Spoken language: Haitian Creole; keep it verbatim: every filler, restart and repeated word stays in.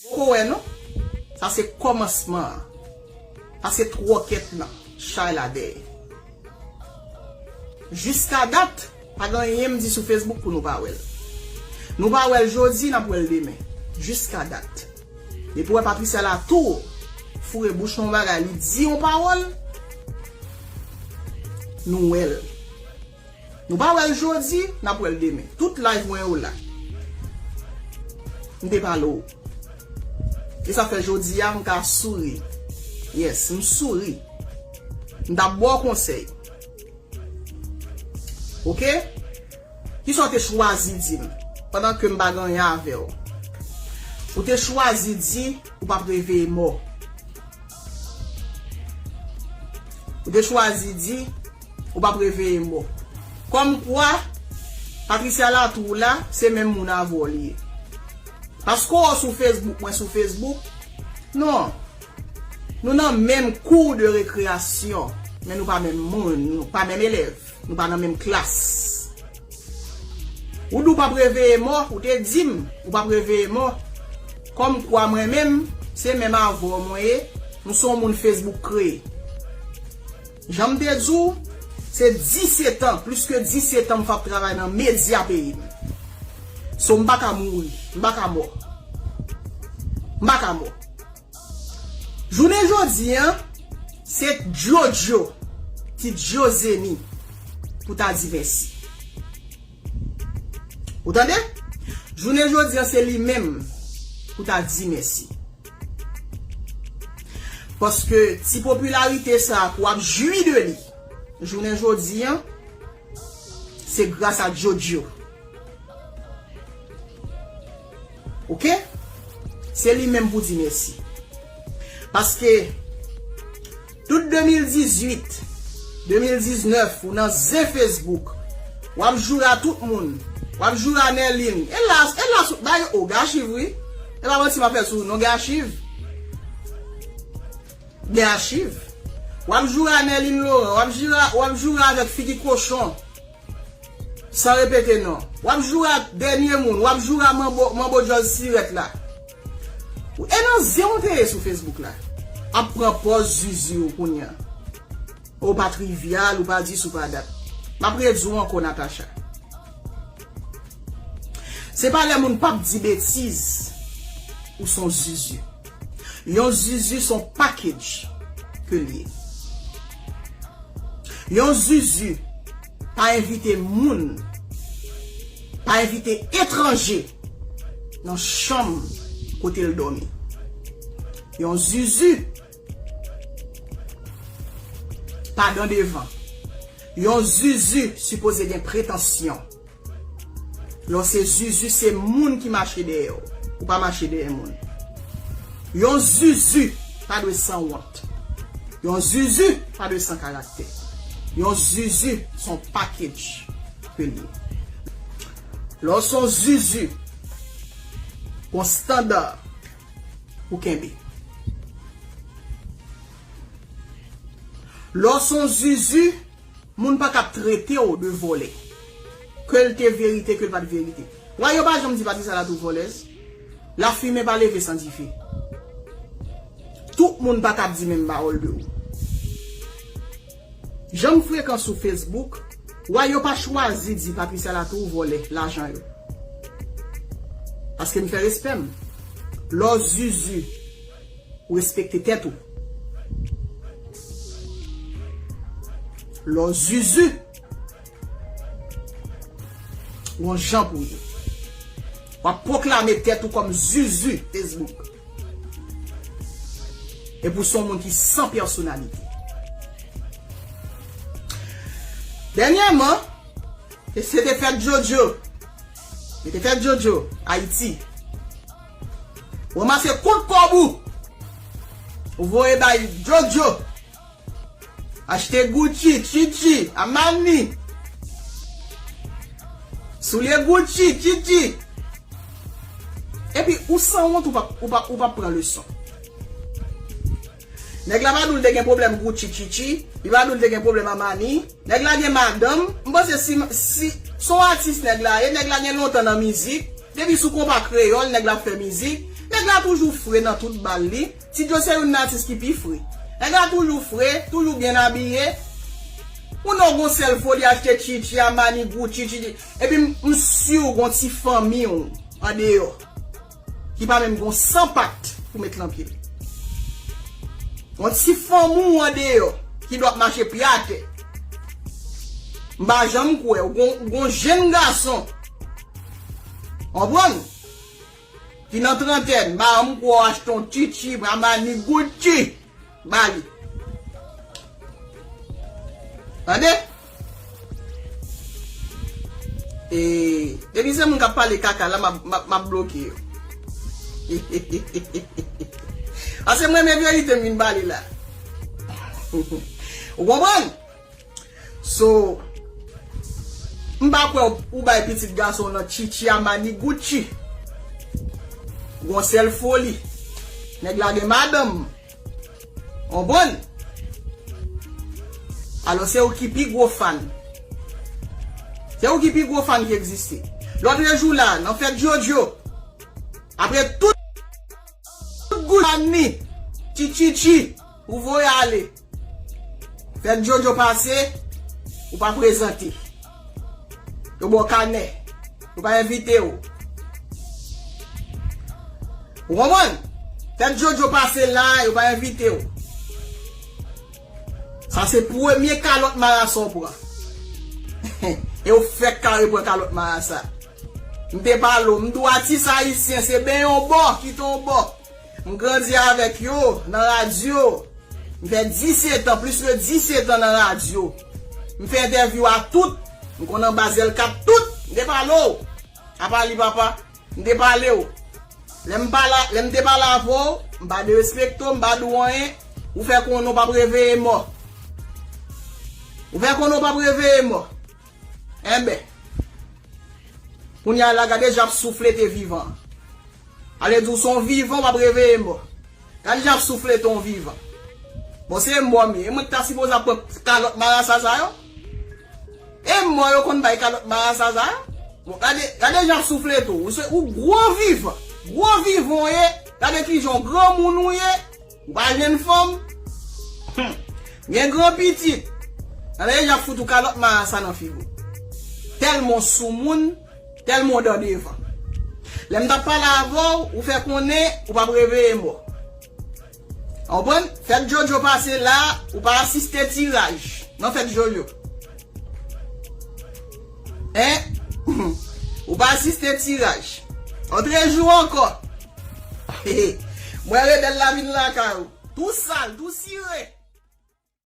Poko wè non. Sa se kòmansman an. Sa se twòkèt lan, chay la dèyè. Jiska dat, pa gen anyen m di sou Facebook pou nou pa wè l. Nou pa wè l jodi, n ap wè l demen. Jiska dat. Depi w wè Patricia Latour foure bouch nan yon bagay, li di yon pawòl, nou wè l. Nou pa wè l jodi, n ap wè l demen. Tout live mwen yo la. M te pale w. E sa fè jodi a, m ka souri. Yes, m souri. M t ap ba w konsèy. Oke? Kisa w te chwazi di m pandan ke m pa gen anyen avè w? Ou te chwazi di ou p ap reveye mò. Ou te chwazi di ou p ap reveye mò. Kòmkwa, Patricia Latour la, se menm moun avè w li ye. Paske w sou Facebook, mwen sou Facebook. Non. Nou nan menm kou de rekreyasyon, men nou pa menm moun, nou pa menm elèv, nou pa nan menm klas. Ou di w p ap reveye mò, ou te di m ou p ap reveye mò. Kòmkwa mwen menm, se menm avè w mwen ye, nou se yon moun Facebook kreye. Jan m te di w, se disèt an, plis ke disèt an m ap travay nan medya peyi m. So m pa ka mouri, m pa ka mò. M pa ka mò. Jounen jodi an, se Jojo, ti Jozeni, pou ta di mèsi. Ou tande? Jounen jodi an, se li menm pou ta di mèsi. Paske ti popilarite sa a pou w ap jwi de li, jounen jodi an, se gras a Jojo. Oke? Se li menm pou di mèsi. Paske tout de mil dizuit, de mil diznèf, ou nan zen Facebook, w ap joure a tout moun, w ap joure a Nerline. E la, e la, sou, bay, o, gen achiv, wi. E pa manti m ap fè sou ou, non, gen achiv. Gen achiv. W ap joure a Nerline Laurent, w ap joure, w ap joure avèk figi kochon. San repete non. W ap joure ak dènye moun, w ap joure a manbo, manbo djòz sirèt la. E nan zen w te ye sou Facebook la. Ap pran pòz zuzu w kounye a. Ou pa trivyal, ou pa dis, ou pa dat. M ap redi w ankò, Natacha. Se pa lè moun p ap di betiz, ou se yon zuzu. Yon zuzu se yon package ke l ye. Yon zuzu pa envite moun, pa envite etranje nan chanm kote l dòmi. Yon zuzu pa dan devan. Yon zuzu sipoze gen pretansyon. Lè w se zuzu, se moun ki mache dèyè w. Ou pa mache dèyè moun. Yon zuzu pa dwe sanwont. Yon zuzu pa dwe san karaktè. Yon zuzu se yon package ke l ye. Lè w se yon zuzu, gon standard pou kenbe. Lè w se yon zuzu, moun pa ka trete w de vòlè. Ke l te verite, ke l pa t verite. Wa yo pa janm di Patricia Latour vòlèz. Lafimen pa leve san dife. Tout moun pa ka di menm pawòl de ou. Jan m frekan sou Facebook, wa yo pa chwazi di Patricia Latour vòlè lajan yo. Paske m fè respè m. Lè w zuzu, ou respekte tèt ou. Lè w zuzu, ou yon jan pou w ye. W ap pwoklame tèt ou kòm zuzu Facebook. Epi w se yon moun ki san pèsonalite. Dènyèman, e se te fèt Jojo. Se te fèt Jojo, Ayiti. Ranmase tout kòb ou. Ou voye bay Jojo. Achte Gucci, Chichi, Armani. Soulye Gucci, Chichi. Epi ou sanwont, ou pa, ou pa, ou pa pran leson. Nèg la pa di w l te gen pwoblèm Gucci, Chichi. Li pa di w l te gen pwoblèm Armani. Nèg la gen madanm. M panse si, si, se yon atis nèg la ye, nèg la gen lontan nan mizik. Depi sou konpa kreyòl, nèg la ap fè mizik. Nèg la toujou fre nan tout bal li. Ti Djo se youn nan atis ki pi fre. Nèg la toujou fre, toujou byen abiye. Ou non gon sèl foli achte Chichi, Armani, Gucci, Chichi. Epi m, m si w gon ti fanmi w andeyò ki pa menm gon san pat pou met lan pye l. Gon ti fanmi w andeyò ki dwe ap mache pye atè. M pa janm kwè w gon, gon jenn gason. Konprann? Ki nan trantèn, ba m kwè w achte yon Chichi, Armani, Gucci ba li. Tande? E, depi se moun k ap pale kaka la, m ap, m ap, m ap bloke yo. Paske m renmen verite m vin pale la. Ou konprann? So, m pa kwè ou, ou bay pitit gason w nan Chichi, Armani, Gucci. Gon sèl foli. Nèg la gen madanm. Konprann? Alò, se ou ki pi gwo fan. Se ou ki pi gwo fan ki egziste. Lòt jou la, nan fèt Jojo, apre tout, tout goud fan ni, ti Chichi, ou voye ale. Fèt Jojo pase, ou pa prezante. Yo ba w kanè. Yo pa envite w. Ou konprann? Fèt Jojo pase la, yo pa envite w. Sa se premye kalòt marasa w pran. E w fèk kare pran kalòt marasa. M te pale w, m di w atis ayisyen se benyen w bò, kite w bò. M grandi avèk yo nan radyo. M fè disèt an, plis ke disèt an nan radyo. M fè entèvyou a tout. M konn anba zèl kat tout. M te pale w. Apa li papa, m te pale w. Lè m pale, lè m te pale avè w, m pa derespekte w, m pa di w anyen. Ou fè konnen w p ap reveye mò. Ou fè konnen w p ap reveye mò. Enben, kounye a la, gade jan ap souflete vivan. Ale di w se yon vivan w ap reveye mò. Gade jan ap souflete yon vivan. Bon, se mò m ye. E mwen ki ta sipoze ap pran kalòt marasa sa yo? E mò yo konn bay kalòt marasa sa yo? Bon, gade, gade jan ap souflete w. Ou se, ou gwo vivan. Gwo vivan w ye. Gade kijan w granmoun ou ye. Ou pa jwenn fanm. Hmm. Gen gran pitit. Gade jan ap fout ou kalòt marasa nan figi w. Tèlman w soumoun. Tèlman w dan devan. Lè m t ap pale avè w, ou fè konnen ou p ap reveye mò. Ou konprann? Fèt Jojo pase la, ou pa asiste tiraj nan fèt Jojo. Hein? Ou pa asiste tiraj. Lòtrejou ankò. Mwen Rebèl la vin lakay ou. Tou sal, tou sire.